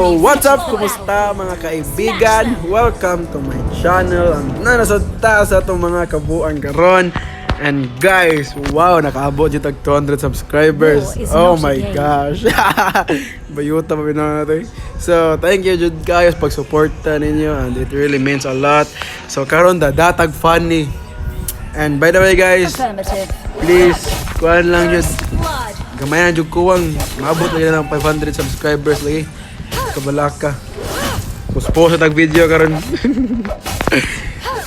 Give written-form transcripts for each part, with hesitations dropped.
Yo, what's up? Kumusta, mga kaibigan? Welcome to my channel. Ang nasa taas sa atong mga kabuang karon. And guys, wow, nakaabot yung tag 200 subscribers. War is Oh not a my game. Gosh. Bayuta pa natin. So, thank you jud guys pag-suporta ninyo and it really means a lot. So, karon dadatag Fanny. And by the way, guys, Affirmative. Please, kuhan lang jud. Blood. Gamayan jud kuwang maabot lagi na ng 500 subscribers lagi. Kabalaka. Post sa tag video karon.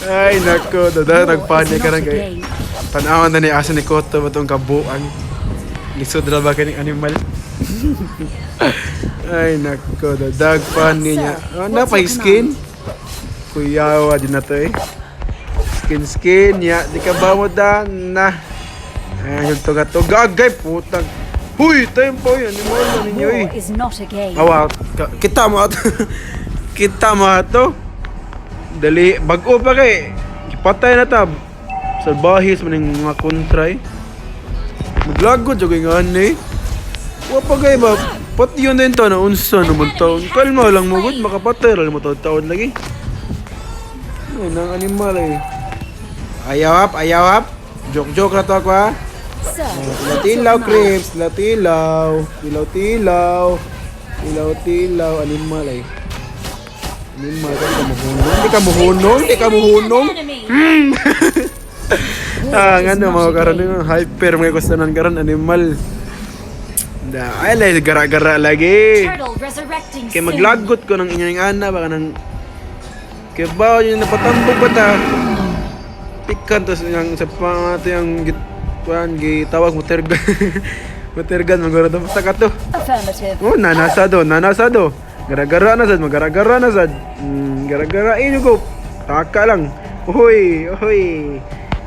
Ay nako, dada War tag Fanny is not karon a kay game. tan-awan na ni asa ni Koto ba tong kabuang. Lisod ra ba kaning animal? Ay nako, dadag Fanny niya. Oh, na pa skin. Kuyawa din na to eh. Skin skin ya, di ka ba mo da na. Ay, yung tuga-tuga, agay, putang. Huy, tempo yun, animal na ninyo eh. War is not a game. Awa, kita mo ato. Kita mo ato. Dali, bag-o pa kay. Patay na tab. Salbahis man yung mga kontra eh. Maglagod jud kay nga eh. Wa pa kay ba? Pati yun din to na unsa naman taon. Kalma lang mo gud, makapatay ra mo taon lagi. Ano nang animal eh. Ayaw hap, ayaw hap. Joke joke ra to ako ha. Sir, Tilaw, creeps, tilaw, tilaw, tilaw, tilaw, tilaw, animal eh. Animal, di ka muhunong, di ka muhunong, di ka muhunong. Ah, nga na, mga karon yung hyper mga kustanan karon animal. Da, ay lay gara-gara lagi. Turtle resurrecting Kay soon. maglagot ko ng inyong ana baka nang kay ba yun napatambog ba ta? Pikan tas yung sa pangato yung gituan gitawag mo tergan. Motergan maguro to basta ka to. Affirmative. Oh, nanasa do, nanasa do. Gara-gara na sad, magaragara na sad. Gara-gara eh go. Taka lang. Uy, uy.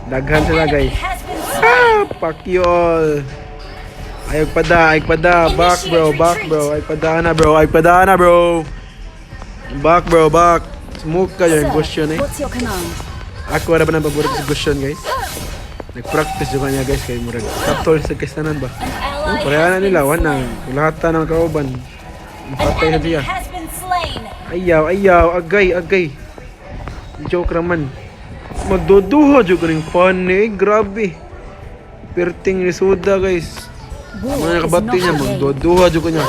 Daghan sila, Enemy guys. has been slain. Ah, fuck you all. Ayog pada, ayog pada. Back, bro, back, bro. Ay pada na, bro. Ay pada na, bro. Back, bro, back. Smoke ka yung Sir, Gusion eh. what's your command? Ako wala ba ng paborito sa Gusion, guys? Nag-practice yung kanya, guys, kay murag katol sa kastanan ba. An Oh, ally pareha na has been nila, wala. slain. Lahat ta ng kauban. An Mapatay na enemy siya. has been slain. Ayaw, ayaw, agay, agay. Joke raman. Magduduha jud ko ning Fanny, eh, grabe. Perting ni Suda, guys. War Mga is nakabati not niya, a game. magduduha jud ko niya.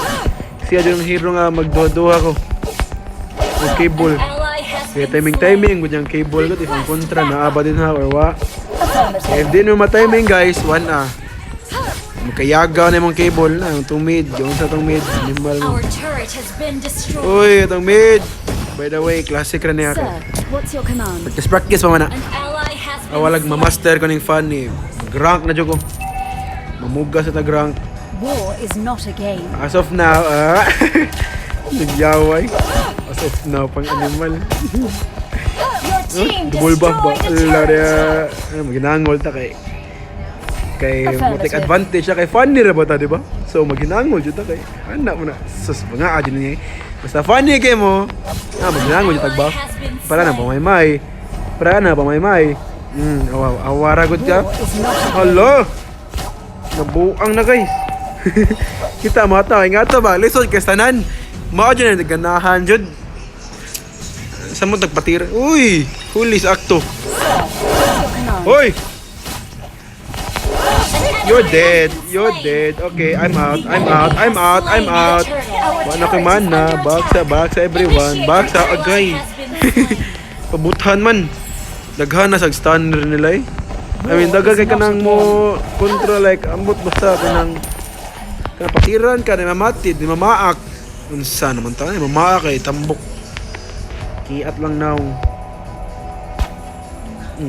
Siya jud ang hero nga magduduha ko. O cable. An ally has Kaya been timing slain. timing gud yung cable ko, if ang kontra naaba din ha or wa. Affirmative. If di mo ma-timing, guys, one ah. Magkayagaw na imong cable na, yung tumid, yung sa tong mid, animal mo. Our turret has been destroyed. Uy, itong mid. By the way, classic ra niya Sir, kay. what's your command? Practice practice pa man na. An ally has been Awalag slain. ma-master ko ning Fanny. Mag-rank na jud ko. Mamuga sa tag rank. War is not a game. As of now, ah. Nagyaway. As of now, pang animal. Your team Double buff ba? destroyed a Ala turret. niya. Ano, maginangol ta kay kay mo take Affirmative. advantage siya kay Fanny ra ba ta, di ba? So maginangol jud ta kay anak mo na. Sus mga adyo niya. Basta funny kay mo. Ah, maginangol jud tag buff. Para na pamaymay. Para na pamaymay. Awa awara gud ka. War is not a game. Hala! Nabuang na, guys. Kita mo ata, nga to ba? Lisod kay tanan. Mao jud na ganahan jud. Sa mo tagpatir. Uy, huli sa akto. Sir, what's your command? Uy! You're dead. You're dead. Okay, I'm out. I'm out. I'm out. I'm out. Wala kay mana. Back sa, back sa everyone. Back sa agay. Pabuthan man. Daghan na sa stunner nila eh. I mean, daghan kay kanang mo control like ambot basta kanang kanang patiran ka ni mamati, di mamaak. Unsa naman ta, ni mamaak kay tambok. Kiat lang now.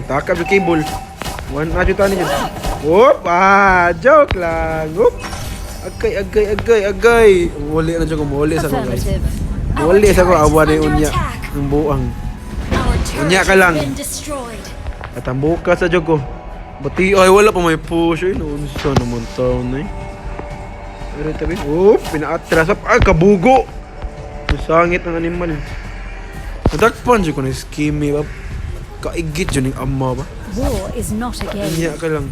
Takab yung cable. One na jud tani. Whoop! Ah, joke lang. Whoop! Agay, agay, agay, agay. Muli na jud ko, muli sa ko, guys. Affirmative. Muli sa ko, awa na yung unya. Ang buang. Unya ka lang. At ang bukas sa jud ko. Bati, ay wala pa may push. Ay, noon sa naman taon eh. Pero tabi, whoop, pinaatras. Ay, kabugo! Ang sangit ng animal. Nadakpan jud ko na skimmy ba? Kaigit jud ning ama ba? War is not a game. Unya ka lang.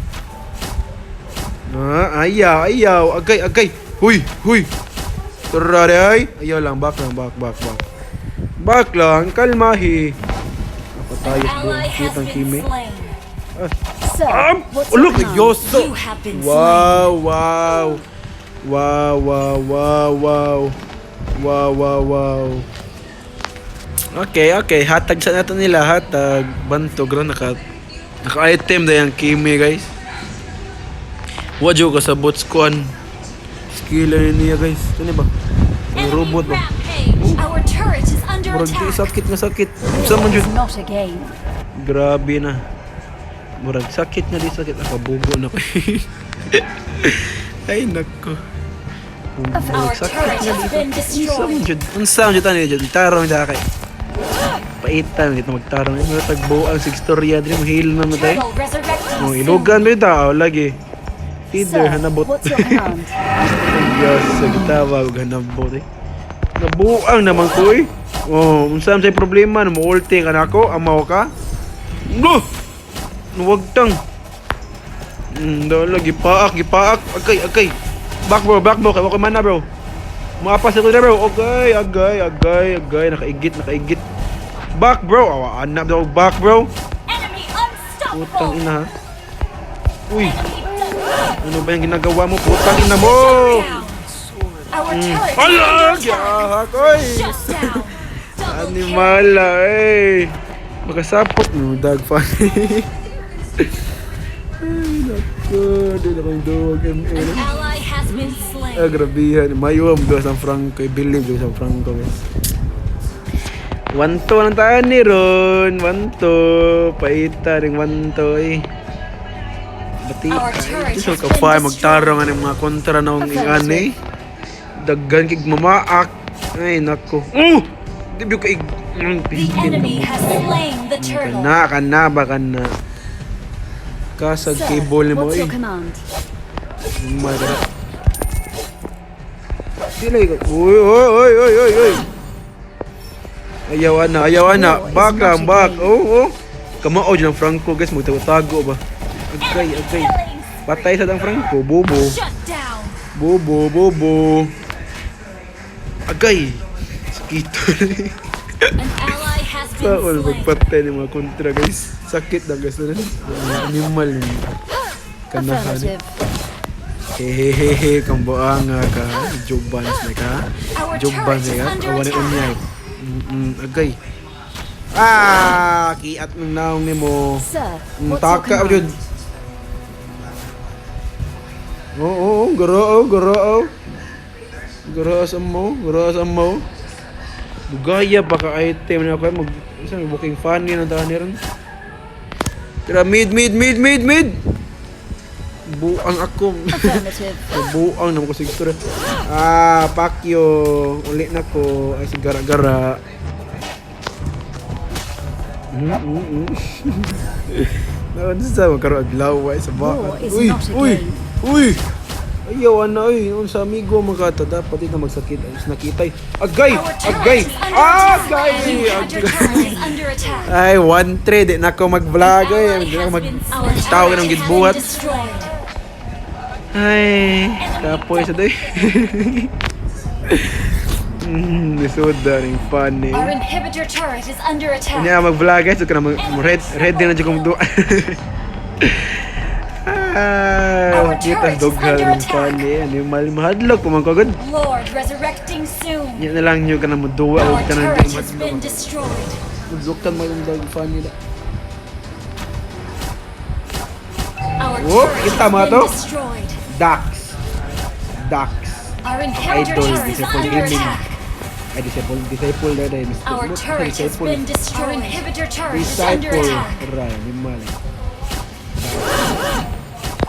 Ah, ayaw, ayaw. Agay, agay. Huy, huy. Tara ay. Ayaw lang, back, back, back. Back lang, kalmahi. Ako An tayo sa ally buong has kitang been kimi. slain. Sir, what's Oh, your look, command? Yoso. You have been slain. Wow. Wow. Wow. Okay. Hatag sa nato nila. Hatag. Bantog ron. Naka-item na yung Kimi, guys. Wadyo ka sa bots kuan. Skill na niya, guys. Ano ba? Ang Enemy robot ba? rampage. Our turret is under Murag di attack. sakit nga sakit. Sa man War jud. is not a game. Grabe na. Murag sakit nga di sakit. Nakabugo na ko. Ay, nako. Our Murag sakit turret nga has di been Unsa man destroyed. jud? Unsa man jud tani jud? Tarong da kay. Paitan dito magtarong. Murag tagbuang sig storya diri mo heal na mo tay. Turtle resurrecting Oh, soon. ilugan ba tao lagi. Feeder Sir, hanabot. what's your command? Yes, sa gitawag hanabot eh. Nabuang naman ko eh. Oh, unsa man say problema mo ulti ka nako, amaw ka? No. Nuwag tang. Dala gipaak, gipaak. Agay, agay. Back bro, back bro. Kay wa ko mana bro. Maapas ako na bro. Okay, agay, agay, agay. Nakaigit, nakaigit. Back bro. Awa, anak daw back bro. Enemy Putang unstoppable. ina ha. Uy, Enemy double ano ba yung ginagawa mo? Putang ina mo! down. Our turret is Ala! under attack. Gahak, oy! Shut down. Double kill. Animala, eh! Makasapot no, dog funny. Ay, naku. Di na kong duwag, ML. An ally has been slain. Ah, grabihan. Mayo ang San Franco. I believe do San Franco, guys. 1-2 ang taan ni Ron. 1-2. Paita ring 1-2 eh. Bati. Our turret Ay, so has ka been pa destroyed. magtarong ang mga kontra na ang ingani. Daggan kig mamaak. Ay, nako. Oh! Di ba ka ig... The Piskin ka enemy mo. has slain the turtle. Kana, kana ba kana. Kasag Sir, cable ni mo what's eh. your command? My God. Dili ko. Uy, uy, uy, uy, uy, uy. Ayaw ana, ayaw ana. War is Back not lang, a back. game. Oh. Kamao dyan ang Franco, guys. Magtago-tago ba? Agay, agay. Killing Patay sa dang Franco. Bobo. Shut down. Bobo, bobo. Agay. Sakit. An ally has been Saol, slain. magpatay ng mga kontra, guys. Sakit na, guys. Mga animal. Kanahan. Affirmative. Hehehehe, kambuanga ka. Jubans na ka. Our Jubans turret na is ka. under Awan ni attack. unyay. Agay. Ah, kiat ng naong ni mo. Sir, what's your Taka, jud. command? Oo, garao, garao. Garao sa mo, garao sa mo. Bugaya pa ka item na ako mag sa may booking funny ng tahan ron. Tira mid mid mid mid mid. Buang ako. Affirmative. Buang naman ko siguro. Ah, Pacquiao. Uli na ko. Ay, si Gara-Gara. Naon sa magkaroon adlaw ay sa War baka. is Uy, not a uy, game. uy. Ayaw ana uy, unsa amigo magkata dapat ito magsakit ay nakita. Agay, Our turret agay. is under Ah, attack. agay. Inhibitor Agay. turret is under attack. Ay, 1-3 di na ako mag-vlog Ally ay, di na has ako mag been Our tawag turret ng has been gitbuhat. destroyed. Ay, kapoy sa day. Nisuda ring funny. Our inhibitor turret is under attack. Nya mag-vlog guys, so kana mag red red din na jud kong duwa. Ah, Our kita turret is dogha under ring attack. funny. Animal mahadlok ko man kagod. Lord resurrecting soon. Nya na lang nyo kana mo duwa Our og kanang turret di has been mahadlok. destroyed. Maglukan mo yung dog funny da. Our Whoop, turret kita has mo been to? destroyed. Dax. Dax. Our inhibitor Idol, turret is disciple under gaming. attack. Ay, disciple, disciple na dahil. Our turret has Disciple. been destroyed. Our inhibitor turret is under Disciple. attack. Right, animal.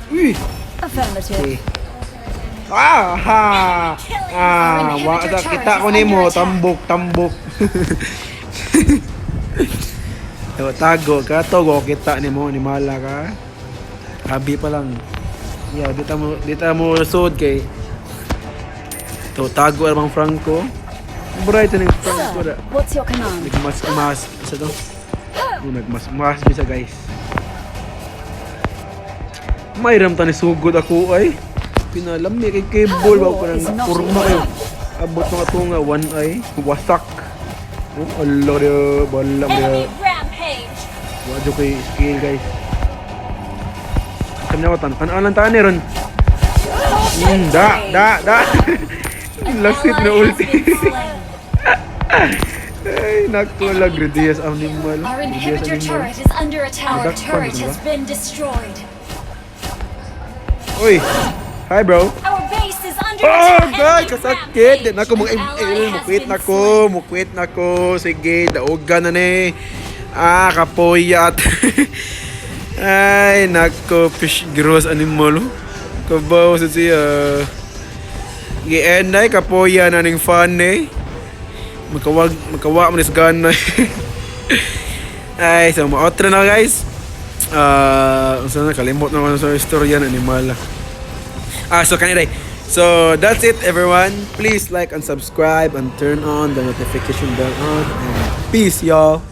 Uy! Affirmative. Okay. Ah! Ha! Ah! Wa Our inhibitor kita turret ko is nimo under attack. tambok tambok. Tago tago ka togo kita nimo ni mala ka. Habi pa lang. Yeah, dita mo sud kay to tago ang Franco. Bright ning Franco da. What's your command? Nagmas mas isa to. Oh, nagmas mas bisa guys. Mayram ta ni sugod ako ay. Pinalami kay cable ba ko War is nang not kurma a kayo. game. Abot ng ato nga one eye. Wasak. Oh, Allah dia, balam dia. Enemy rampage. Wa jud kay skill, guys. Kanya ko tan tan lang tani ron. Da da da. An Lasit ally na has ulti. been slain. Ay, nako lang Gradius animal. Our Gradius inhibitor animal. turret is under attack. Our Madakpan, turret diba? has been destroyed. Uy. Hi, bro. Our base is under Oh, attack. God, Enemy kasakit. Di na ko rampage. mag An ally ML. has Mukwit been na ko. slain. Mukwit na ko. Sige, daogan na ni. Ah, kapoyat. Ay, nako. Fish gross animal. Oh. Kabaw sa siya. Gi-end na eh, kapoya na ning fun eh. Makawag, makawa mo ni sa gana. Ay, so ma-outro na, guys. Ah, uh, na kalimot na ako sa istorya ng animal. Ah, so kanina. So that's it, everyone. Please like and subscribe and turn on the notification bell on. And peace, y'all.